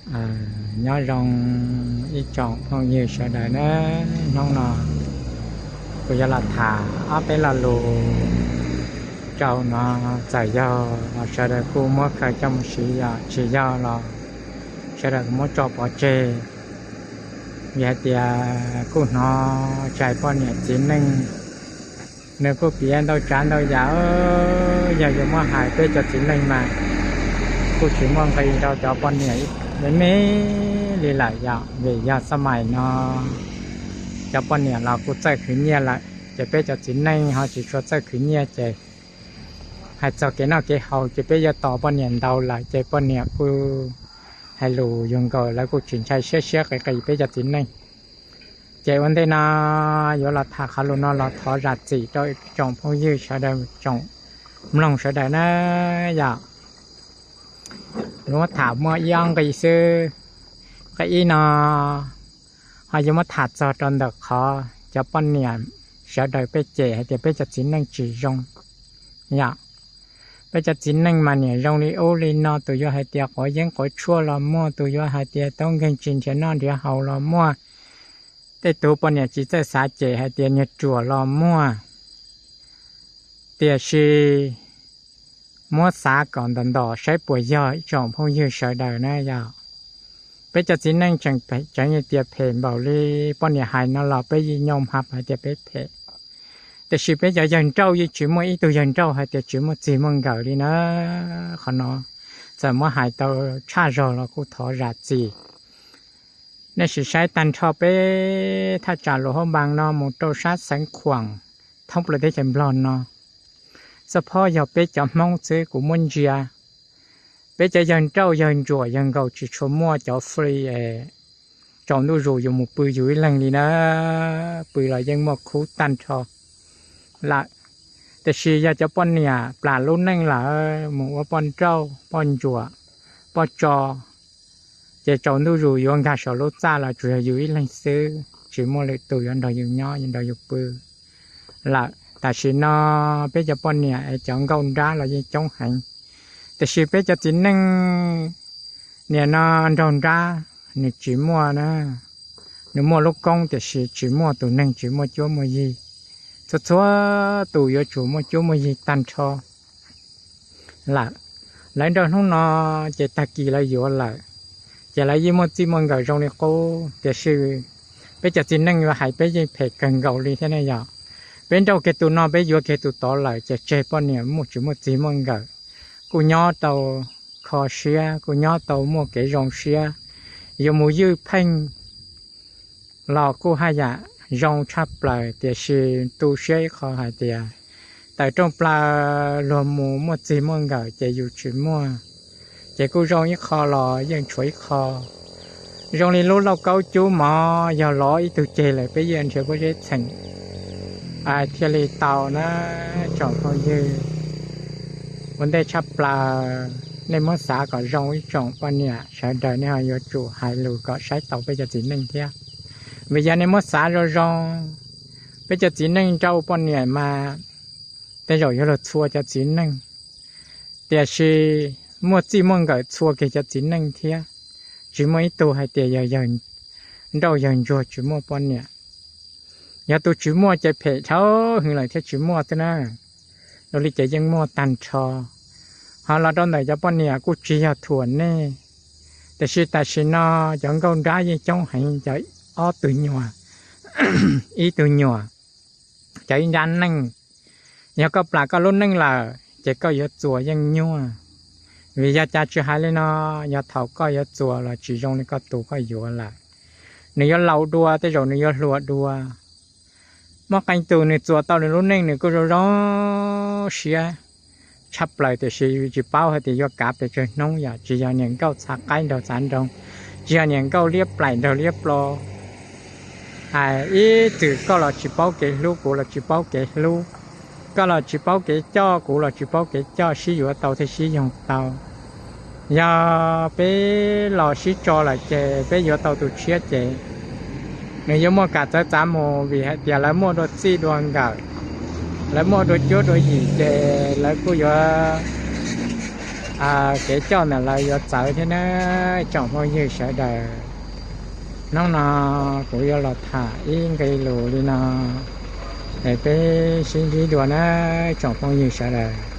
Nyob zoo ib tsoom phooj ywg sawv daws na, hnub no kuv yuav los tham ob peb lo lus rau no, txawm yog los sawv daws kuj muab khaws coj mus siv, yog tsis yog los sawv daws kuj muab tso pov tseg. Vim hais tias kuj hnov txhais poj niam txiv neej, nws kuj piav ntau tsav ntau yam, yog yuav muab hais peb cov txiv neej mas kuj tsis muaj nqis rau cov poj niam me me li lawm yom, vim yog xab mais no cov poj niam los kuj txawj khwv nyiaj lawm, ces peb cov txiv neej ho tsis tshua txawj khwv nyiaj ces hais txog kev noj kev haus ces peb yuav tos poj niam ntau lawm ces poj niam kuj hais lus yuav nkaus, lawv kuj tsis ntshai siab siab qis qis peb cov txiv neej. Ces ua ntej no yuav los tham qhov lus no los thov zam txim rau tsoom phooj ywg sawv daws, tsoom mloog sawv daws na yom. Yuav muab tham muaj ib ob nqi xwb. Nqi ib no ho yuav muab tham txog rau ntawm qhov cov poj niam sawv daws peb cem hais tias peb cov txiv neej tsis zoo yom. Peb cov txiv neej mas niam zoo li ub li no, tus yuav hais tias quav yeeb quav tshuaj los muaj, tus yuav hais tias taub nkeeg tsis nrhiav noj nrhiav haus los muaj, tej tus poj niam tsis txawj xav cem hais tias niag ruam los muaj. Tiam sis muab xav kom ntom ntom saib puas yog ib tsoom phooj ywg sawv daws na yom. Peb cov txiv neej tseem tseev tias phem npaum li poj niam hais no los peb yeej nyoo hmab hais tias peb phem. Tiam sis peb cov yawg nrauj yeej tsis muaj ib tug yawg nrauj hais tias tsis muaj txig muaj nkawm li na. Qhov no txawm muab hais tau tshaj zog los kuj thov zam txim. Nej sim saib tag nrho peb thaj tsam Luas Hauv Npas no mus rau sab xeev Khuam thoob plaws teb chaws Nplog no, xab phob yog peb cov Hmoob xwb kuv muab ntsia. Peb cov yawg nrauj yawg ntsuam yawg nkaus tsis tshua muaj cov free es tsaus ntuj zus yuav mus pw yus ib leeg li na, pw los yeej muaj khub tag nrho lawm. Tiam sis yog cov poj niam plam lub neej lawm mus ua poj nrauj poj ntsuam poj tso, ces tsaus ntuj zus yuav nkag saum lub txaj los tsuas yog yus ib leeg xwb, tsis muaj lwm tus yuav nrog yus nyob yuav nrog yus pw lawm. Tam sim no peb cov poj niam es cov nkauj nrab los yeej coob heev, tiam sis peb cov txiv neej niam no nraug nrab nws tsis muaj na, nws muaj lub koob tiam sis tsis muaj tus neeg tsis muaj cuab muaj yig. Txhua txhua tus yuav tsum muaj cuab muaj yig tag nrho lawm. Lawv nrauj hnub no ces tag kis lawv yuav lawm, ces lawv yeej muaj txij muaj nkawm zoo li qub. Tiam sis peb cov txiv neej yuav hais peb yeej phem kawg nkaus li thiab ne yom. Peb nrauj kiag tus no peb yuav kiag tus tod lawm ces tseg poj niam muaj tsis muaj txig muaj nkawm, kuj nyob tau kho siab, kuj nyob tau muaj kev zoo siab. Yuav mus ywj pheej los kuj haj yam zoo tshaj plaws, tiam sis tu siab ib qho hais tias tawm rooj plaws luag mus muaj txig muaj nkawm ces yus tsis muaj, ces kuj zoo ib qho los yeej tshuav ib qho. Zoo li lub lauj kaub cub mov, yog lov ib tug ceg lawm peb yeej nrhiav pob zeb txheem thiaj li tau na. Tsoom phooj ywg, ua ntej tshaj plaws nej muab xav kom zoo ib tsoom poj niam sawv daws nej ho yuav tsum hais lus kom saib taus peb cov txiv neej thiab. Vim yog nej muab xav zoo zoo, peb cov txiv neej nrauj poj niam mas tej zaum yuav luag txhua cov txiv neej, tiam sis muaj txij muaj nkawm txhua kiag cov txiv neej thiab. Tsis muaj ib tug hais tias yog yawg nrauj yawg ntsuag tsis muaj poj niam. Yog tus tsis muaj ces phem dhau heev lawm thiaj tsis muaj xwb na. Dua li ces yeej muaj tag nrho. Ho los rau ntawm cov poj niam kuj tsis yog thuam nej, tiam sis tam sim no cov nkauj nrab yeej coob heev, cov ob tug nyuam, ib tug nyuam, cov ib nrab neej. Yog koj plam koj lub neej lawm ces koj yuav txuas yeej nyuaj. Vim yog cas tsis hais li no, yog thaum koj yuav txuas los tsis zoo li koj tus koj yuav lawm. Nws yuav laus dua, tej zaum nws yuav hluas dua. Muaj qee tus nws txuas tau nws lub neej nws kuj zoo zoo siab tshaj plaws, tiam sis tsis paub hais tias yuav kav pes tsawg hnub, yog tsis yog niam nkauj txhav qaib nraug txhav nroog, tsis yog niam nkauj liab plaim nraug liab plo. Hais ib txwm koj los tsis paub kev hlub, kuv los tsis paub kev hlub, koj los tsis paub kev coj, kuv los tsis paub kev coj, sib yuav tau thiaj sib yoog tau. Yog peb los sib tso lawm ces peb yuav tau tus tshiab ces nws yuav muaj kam txawv txav mus, vim hais tias lawv muaj dua txij dua nkawm, lawv muaj dua cuab dua yim ces lawv kuj yuav Kev coj ntawm lawv yuav txawv thiab na, tsoom phooj ywg sawv daws. Hnub no kuv yuav los tham ib nqe lus li no es peb sib ntsib dua na, tsoom phooj ywg sawv daws.